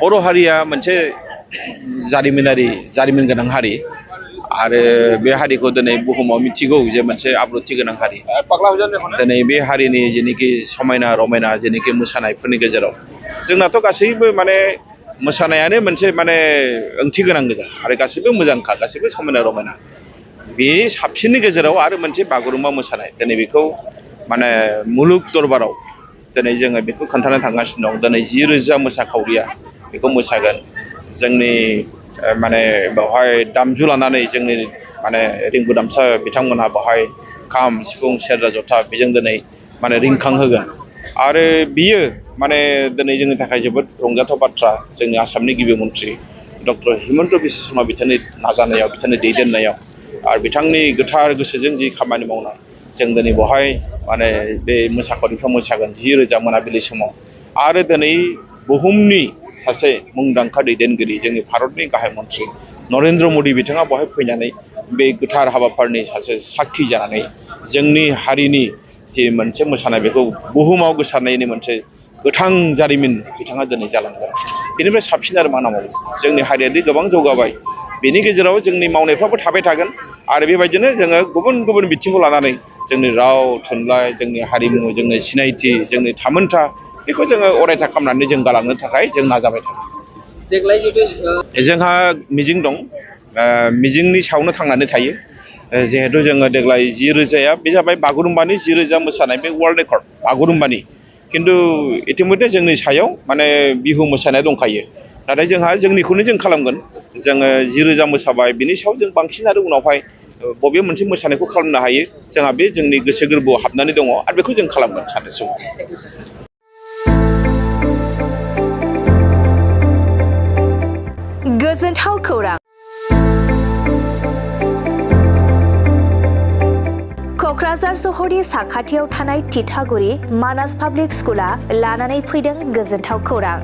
बर' हारिया मोनसे जारिमिन गोनां हारि आरो बे हारिखौ दिनै बुहुमाव मिथिगौ जे मोनसे आब्रुथि गोनां हारि। दिनै बे हारिनि जेनोखि समायना रमायना जेनोखि मोसानायफोरनि गेजेराव जोंनाथ' गासैबो माने मोसानायानो मोनसे माने ओंथि गोनां गोजा आरो गासैबो मोजांखा, गासैबो समायना रमायना। बे साबसिननि गेजेराव आरो मोनसे बागुरुम्बा मोसानाय, दिनै बेखौ माने मुलुग दरबाराव दिनै जोङो बेखौ खोन्थानो थांगासिनो दं। दिनै 10,000 मोसाखावरिया बेखौ मोसागोन। जोंनि माने बेवहाय दामजु लानानै जोंनि माने रिंगु दामसा बिथांमोनहा बेवहाय खाम, सिफुं, सेरजा, जथा बेजों दिनै माने रिंखांहोगोन आरो बियो माने दिनै जोंनि थाखाय जोबोद रंजाथाव बाथ्रा। जोंनि आसामनि गिबि मन्थ्रि डक्टर हिमन्त बिश्व शर्मा बिथांनि नाजानायाव, बिथांनि दैदेननायाव आरो बिथांनि गोथार गोसोजों जि खामानि मावनाय, जों दिनै बेवहाय माने बे मोसाखावरिफ्रा मोसागोन 10,000 मोनाबिलि समाव। आरो दिनै बुहुमनि सासे मुंदांखा दैदेनगिरि जोंनि भारतनि गाहाय मन्थ्रि नरेन्द्र मदि बिथाङा बेवहाय फैनानै बे गोथार हाबाफारिनि सासे साखि जानानै जोंनि हारिनि जि मोनसे मोसानाय बेखौ बुहुमाव गोसारनायनि मोनसे गोथां जारिमिन बिथाङा दिनै जालांगोन। बेनिफ्राय साबसिन आरो मा नांबावगौ? जोंनि हारियादि गोबां जौगाबाय, बेनि गेजेराव जोंनि मावनायफ्राबो थाबाय थागोन आरो बेबायदिनो जोङो गुबुन गुबुन बिथिंखौ लानानै जोंनि राव थुनलाइ, जोंनि हारिमु, जोंनि सिनायथि, जोंनि थामोनथा बेखौ जोङो अरायथा खालामनानै जों गालांनो थाखाय जों नाजाबाय थागोन। देग्लाय जुदि जोंहा मिजिं दं, मिजिंनि सायावनो थांनानै थायो। जिहेथु जोङो देग्लाय 10,000 बे जाबाय बागुरुम्बानि 10,000 मोसानाय, बे वर्ल्ड रेकर्ड बागुरुम्बानि। खिन्थु इतिमধ্যे जोंनि सायाव माने बिहु मोसानाय दंखायो, नाथाय जोंहा जोंनिखौनो जों खालामगोन। जोङो 10,000 मोसाबाय, बिनि सायाव जों बांसिन आरो उनावहाय बबे मोनसे मोसानायखौ खालामनो हायो, जोंहा बे जोंनि गोसो गोरबोआव हाबनानै दङ आरो बेखौ जों खालामगोन सानसे समाव। गोजोनथाव खौरां। क'क्राझार सहरनि साखाथियाव थानाय तितागुरि मानास पाब्लिक स्कुला लानानै फैदों गोजोनथाव खौरां।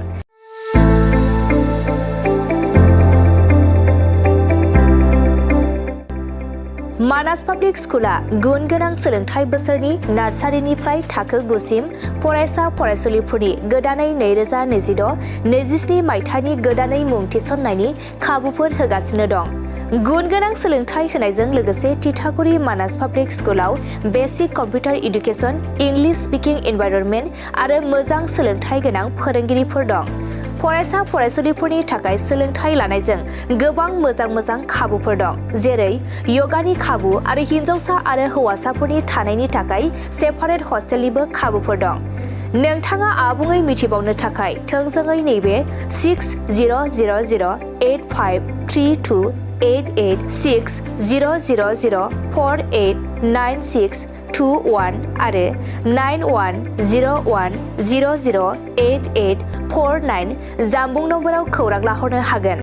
मानास पाब्लिक स्कुला गुन गोनां सोलोंथाइ बोसोरनि नार्सारिनिफ्राय थाखो 9 सिम फरायसा फरायसुलिफोरनि गोदानै 2026-27 मायथाइनि गोदानै मुं थिसननायनि खाबुफोर होगासिनो दं। गुन गोनां सोलोंथाइ होनायजों लोगोसे तितागुरि मानास पाब्लिक स्कुलाव basic computer education, English speaking environment आरो मोजां सोलोंथाइ गोनां फोरोंगिरिफोर दं। फरायसा फरायसुलिफोरनि थाखाय सोलोंथाइ लानायजों गोबां मोजां खाबुफोर दं, जेरै यगानि खाबु आरो हिन्जावसा आरो हौवासाफोरनि थानायनि थाखाय सेपारेट हस्टेलनिबो खाबुफोर दं। नोंथाङा आबुङै मिथिबावनो थाखाय थोंजोङै नैबे 60008532886000489621 आरो 9101008849 जानबुं नम्बराव खौरां लाहरनो हागोन।